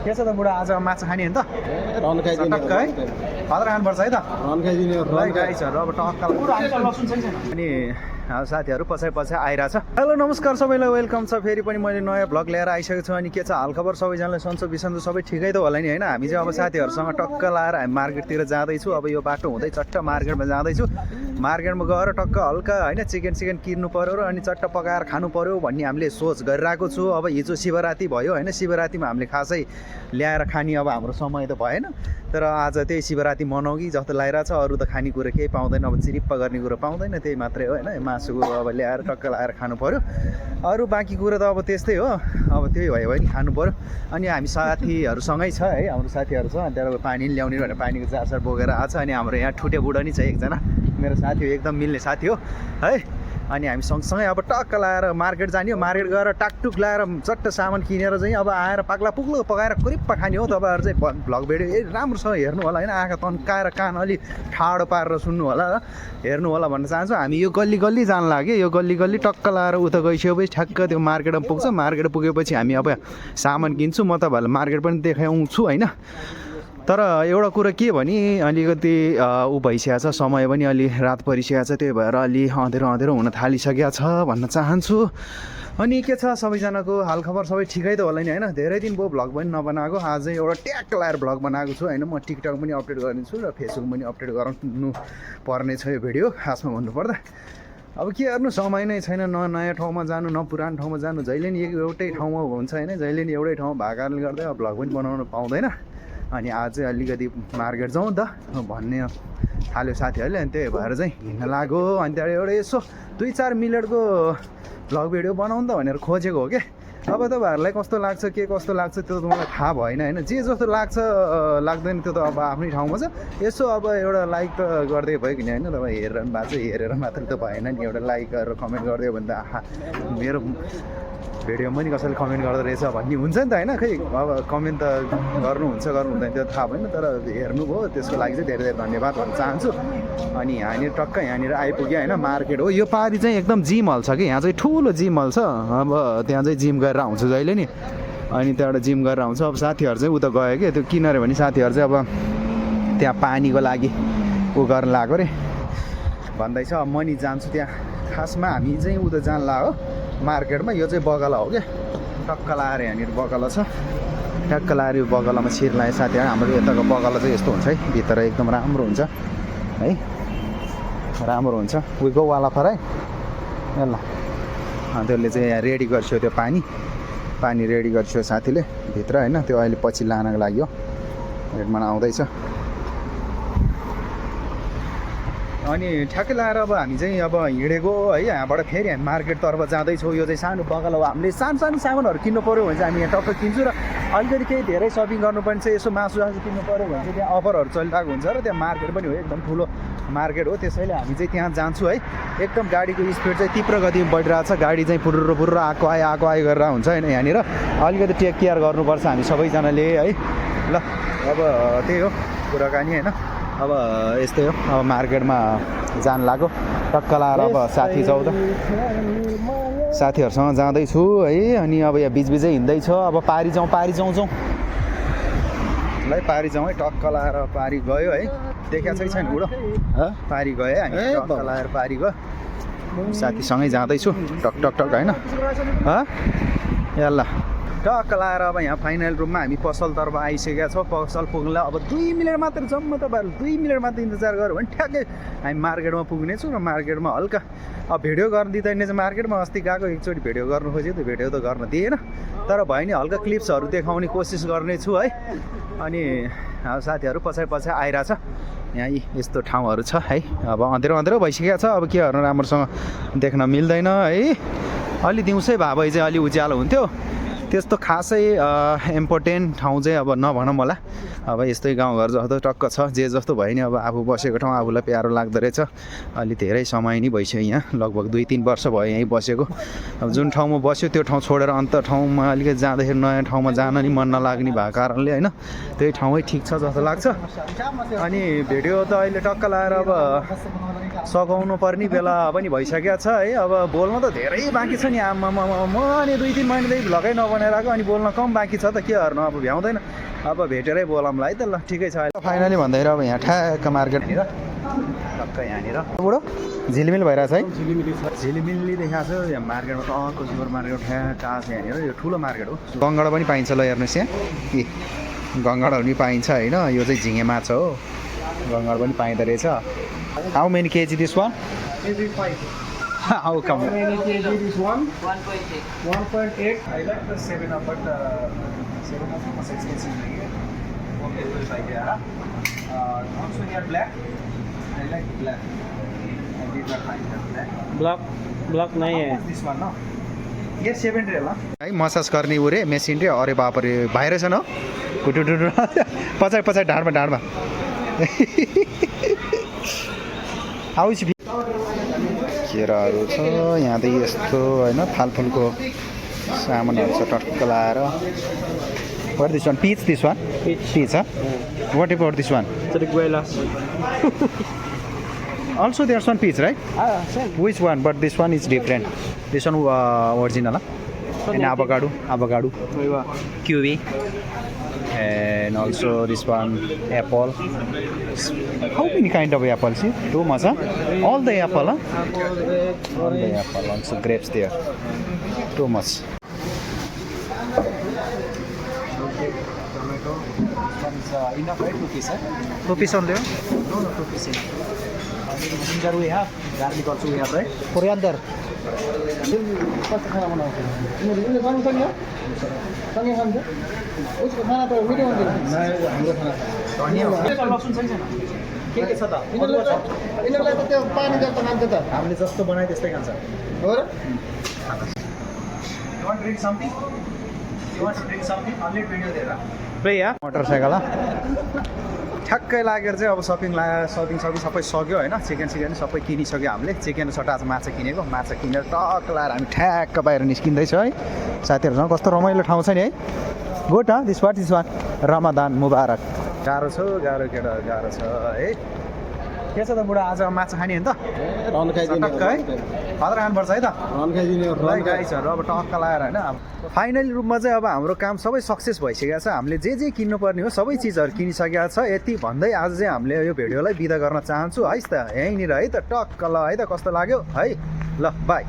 के छ त बुढा आज माछा खाने नि त रन खाइदिने टक्क है भात खानुपर्छ है त रन खाइदिने है गाइसहरू अब टक्क अनि साथीहरू पछाडि पछाडि आइरहेछ हेलो नमस्कार सबैलाई वेलकम छ फेरि पनि मैले नयाँ भ्लग लिएर आइसकेको छु अनि के छ हालखबर सबैजनालाई सन्चो बिसन्चो सबै ठिकै त होला नि होइन हामी चाहिँ अब साथीहरूसँग टक्क लाएर हामी मार्केटतिर जाँदैछु अब यो बाटो हुँदै चट्ट मार्केटमा जाँदैछु मार्केटमा गएर टक्क हल्का होइन चिकन किन्नु पर्यो र अनि चट्ट पकाएर खानु पर्यो भन्ने हामीले सोच गरिरहेको छु अब हिजो शिवरात्रि भयो होइन शिवरात्रिमा हामीले खासै ल्याएर खाने अब हाम्रो समय त भएन तर आज त्यही शिवरात्रि मनाउ कि जस्तो लागिरहेछ अरू त खानेकुरो केही पाउँदैन अब चिरिप्प गर्ने कुरो पाउँदैन त्यही मात्रै हो होइन मासुको अब ल्याएर टक्क लाएर खानु पर्यो अरू बाँकी कुरो त अब त्यस्तै हो अब त्यही भयो भने खानु पर्यो अनि हामी साथीहरूसँगै छ है हाम्रो साथीहरू छ अनि त्यहाँबाट पानी ल्याउने भनेर पानीको जारसार बोकेर आएको छ अनि हाम्रो यहाँ ठुटे बुढा नि छ एकजना मेरो साथी हो एकदम मिल्ने साथी हो है अनि हामी सँगसँगै अब टक्क लाएर मार्केट जाने हो मार्केट गएर टाकटुक लाएर चट्ट सामान किनेर चाहिँ अब आएर पाक्ला पुग्लो पकाएर कुरिप्प खाने हो तपाईँहरू चाहिँ भ्लग भिडियो राम्रोसँग हेर्नु होला होइन आँखा तन्काएर कान अलि ठाडो पारेर सुन्नु होला र हेर्नु होला भन्न चाहन्छु हामी यो गल्ली गल्ली जान लाग्यो यो गल्ली गल्ली टक्क लाएर उता गइसकेपछि ठ्याक्क त्यो मार्केटमा पुग्छ मार्केट पुगेपछि हामी अब सामान किन्छु म तपाईँहरूलाई मार्केट पनि देखाउँछु होइन तर एउटा कुरा के भने अलिकति ऊ भइसकेको छ समय पनि अलि रात परिसकेको छ त्यही भएर अलि अँधेरो हुन थालिसकेको छ भन्न चाहन्छु अनि के छ सबैजनाको हालखबर सबै ठिकै त होला नि होइन धेरै दिन भयो भ्लग पनि नबनाएको आज एउटा ट्याक लाएर भ्लग बनाएको छु होइन म टिकटक पनि अपडेट गर्नेछु र फेसबुक पनि अपडेट गराउनु पर्ने छ यो भिडियो खासमा भन्नुपर्दा अब के गर्नु समय नै छैन न नयाँ ठाउँमा जानु न पुरानो ठाउँमा जानु जहिले नि एउटै ठाउँमा हुन्छ होइन जहिले नि एउटै ठाउँमा भएको कारणले गर्दा भ्लग पनि बनाउनु पाउँदैन अनि आज चाहिँ अलिकति मार्केट जाउँ त भन्ने थाल्यो साथीहरूले अनि त्यही भएर चाहिँ हिँड्न लाग्यो अनि त्यहाँबाट एउटा यसो 2-4 मिनटको भ्लग भिडियो बनाउनु त भनेर खोजेको हो क्या अब तपाईँहरूलाई कस्तो लाग्छ के कस्तो लाग्छ त्यो त मलाई थाहा भएन होइन जे जस्तो लाग्छ लाग्दैन त्यो त अब आफ्नै ठाउँमा छ यसो अब एउटा लाइक त गरिदियो भयो कि होइन तपाईँ हेरेर भएको छ हेरेर मात्रै त भएन नि एउटा लाइक गरेर कमेन्ट गरिदियो भने त आहा मेरो भिडियोमा पनि कसैले कमेन्ट गर्दो रहेछ भन्ने हुन्छ नि त होइन खै अब कमेन्ट त गर्नुहुन्छ हुँदैन त्यो थाहा भएन तर हेर्नुभयो त्यसको लागि चाहिँ धेरै धेरै धन्यवाद भन्न चाहन्छु अनि यहाँनिर टक्क यहाँनिर आइपुग्यो होइन मार्केट हो यो पारी चाहिँ एकदम जिम हल छ कि यहाँ चाहिँ ठुलो जिम हल छ अब त्यहाँ चाहिँ जिम गरेर आउँछु जहिले नि अनि त्यहाँबाट जिम गरेर आउँछ अब साथीहरू चाहिँ उता गयो कि त्यो किनेर भने साथीहरू चाहिँ अब त्यहाँ पानीको लागि ऊ गर्न लाग्यो अरे भन्दैछ अब म नि जान्छु त्यहाँ खासमा हामी चाहिँ उता जान लाग्यो मार्केटमा यो चाहिँ बगला हो क्या टक्क लाएर यहाँनिर बगला छ टक्क लाएर यो बगलामा छिर लायो साथीहरू हाम्रो यताको बगला चाहिँ यस्तो हुन्छ है भित्र एकदम राम्रो हुन्छ है राम्रो हुन्छ उयो वाला फराइ ल त्यसले चाहिँ यहाँ रेडी गर्छियो त्यो पानी रेडी गर्छियो साथीले भित्र होइन त्यो अहिले पछि लानको लागि हो रेडमा आउँदैछ अनि ठ्याक्कै लाएर अब हामी चाहिँ अब हिँडेको है यहाँबाट फेरि हामी मार्केटतर्फ जाँदैछौँ यो चाहिँ सानो बगल हो हामीले सानो सामानहरू किन्नु पऱ्यो भने चाहिँ हामी यहाँ टक्क किन्छु र अलिकति केही धेरै सपिङ गर्नुपर्ने चाहिँ यसो मासु किन्नु पऱ्यो भने चाहिँ त्यहाँ अफरहरू चलिरहेको हुन्छ र त्यहाँ मार्केट पनि हो एकदम ठुलो मार्केट हो त्यसैले हामी चाहिँ त्यहाँ जान्छु है एकदम गाडीको स्पिड चाहिँ तीव्र गतिमा बढिरहेको छ गाडी चाहिँ फुर्र आएको आए गरेर हुन्छ होइन यहाँनिर अलिकति टेक केयर गर्नुपर्छ हामी सबैजनाले है ल अब त्यही हो कुराकानी होइन अब यस्तै हो अब मार्केटमा जान लाग्यो टक्क लाएर अब साथी जाउँ त साथीहरूसँग जाँदैछु है अनि अब यहाँ बिचबिचै हिँड्दैछ अब पारी जाउँ जाउँ ल पारी जाउँ है टक्क लाएर पारी गयो है देखाएको छैन बुढो पारी गयो है हामी टक्क लाएर पारी गयो साथीसँगै जाँदैछु टक होइन ल टक्क लाएर अब यहाँ फाइनल रुममा हामी पसलतर्फ आइसकेका छौँ पसल पुग्नलाई अब 2 मिनट मात्र जम्मा तपाईँहरू 2 मिनट मात्र इन्तजार गऱ्यो भने ठ्याक्कै हामी मार्केटमा पुग्नेछौँ र मार्केटमा हल्का अब भिडियो गर्न दिँदैन चाहिँ मार्केटमा अस्ति गएको एकचोटि भिडियो गर्नु खोजेँ त्यो भिडियो त गर्न दिएन तर भयो नि हल्का क्लिप्सहरू देखाउने कोसिस गर्नेछु है अनि साथीहरू पछाडि आइरहेछ यहाँ यस्तो ठाउँहरू छ है अब अँधेरो भइसकेको छ अब के गर्नु राम्रोसँग देख्न मिल्दैन है अलि दिउँसै भए भए चाहिँ अलि उज्यालो हुन्थ्यो त्यस्तो खासै इम्पोर्टेन्ट ठाउँ चाहिँ अब नभनौँ होला अब यस्तै गाउँघर जस्तो टक्क छ जे जस्तो भयो नि अब आफू बसेको ठाउँ आफूलाई प्यारो लाग्दो रहेछ अलि धेरै समय नै भइसक्यो यहाँ लगभग 2-3 वर्ष भयो यहीँ बसेको अब जुन ठाउँमा बस्यो त्यो ठाउँ छोडेर अन्त ठाउँमा अलिकति जाँदाखेरि नयाँ ठाउँमा जान नि मन नलाग्ने भएको कारणले होइन त्यही ठाउँै ठिक छ जस्तो लाग्छ अनि भिडियो त अहिले टक्क लाएर अब सघाउनु पर्ने बेला पनि भइसकेको छ है। अब बोल्न त धेरै बाँकी छ नि आमामा म अनि 2-3 महिनादेखि भ्लगै नबनाएर आएको अनि बोल्न कम बाँकी छ त के गर्नु अब भ्याउँदैन अब भेटेरै बोलाउँला है त ल ठिकै छ अहिले फाइनली भन्दाखेरि अब यहाँ ठ्याक्क मार्केटनिर टक्क यहाँनिर बुढो झिलिमिल भइरहेछ है झिलिमिली देखाएको छ यहाँ मार्केटमा टक्क सुपर मार्केट ठ्याक्क आएको छ यहाँनिर यो ठुलो मार्केट हो गङ्गडा पनि पाइन्छ ल हेर्नुहोस् यहाँ के गङ्गडाहरू पनि पाइन्छ होइन यो चाहिँ झिँगे माछा हो गङ्गडा पनि पाइँदो रहेछ how many KG this one How come? How many kg this one? 1.8. I like the 7 up, but 7 up was expensive. Okay, we'll try there. Also here black. I like black. I did not like that black. Black नहीं है. This one, no? Yes, 7 real. है massage गर्ने उ रे machine रे अरे बाप रे भाइरस न कुटुटुटु पछाडि पछाडि ढाडमा आउँछ केराहरू छ यहाँ त यस्तो हैन फालफुलको सामानहरू छ टक्क लाएर What this one? Peach this one? Peach, huh? What about this one? Triguelas. Also there's one peach, right? Same. Which one? But this one is different. This one original, huh? And avocado, kiwi, and also this one apple. How many kind of apples? See? Too much, huh? All the apple, huh? All the apple. Also grapes there. Too much. Tomato. This one is enough, right? 2 pieces. 2 pieces only? No, 2 pieces. Ginger we have, garlic also we have, right? Coriander. हामीले जस्तो बनाए त्यस्तै खान्छ हो र You want to drink something? You want to drink something? Only video there. Priya. Motorcycle ठ्याक्कै लागेर चाहिँ अब सपिङ सबै सक्यो होइन चिकन सबै किनिसक्यो हामीले चिकन सट्टा आज माछा किनेको माछा किनेर टक्क लाएर हामी ठ्याक्क बाहिर निस्किँदैछौँ है साथीहरूसँग कस्तो रमाइलो ठाउँ छ नि है गुड दिस वान रमदान मुबारक गाह्रो केटा गाह्रो छ है के छ त बुढा आज माछा खाने नि त टक्क है खतरा खानुपर्छ है त गाइसहरू अब टक्क लाएर होइन अब फाइनली रूपमा चाहिँ अब हाम्रो काम सबै सक्सेस भइसकेको छ हामीले जे किन्नुपर्ने हो सबै चिजहरू किनिसकेको छ यति भन्दै आज चाहिँ हामीले यो भिडियोलाई बिदा गर्न चाहन्छु है त यहीँनिर है त टक्क ल है त कस्तो लाग्यो है ल बाई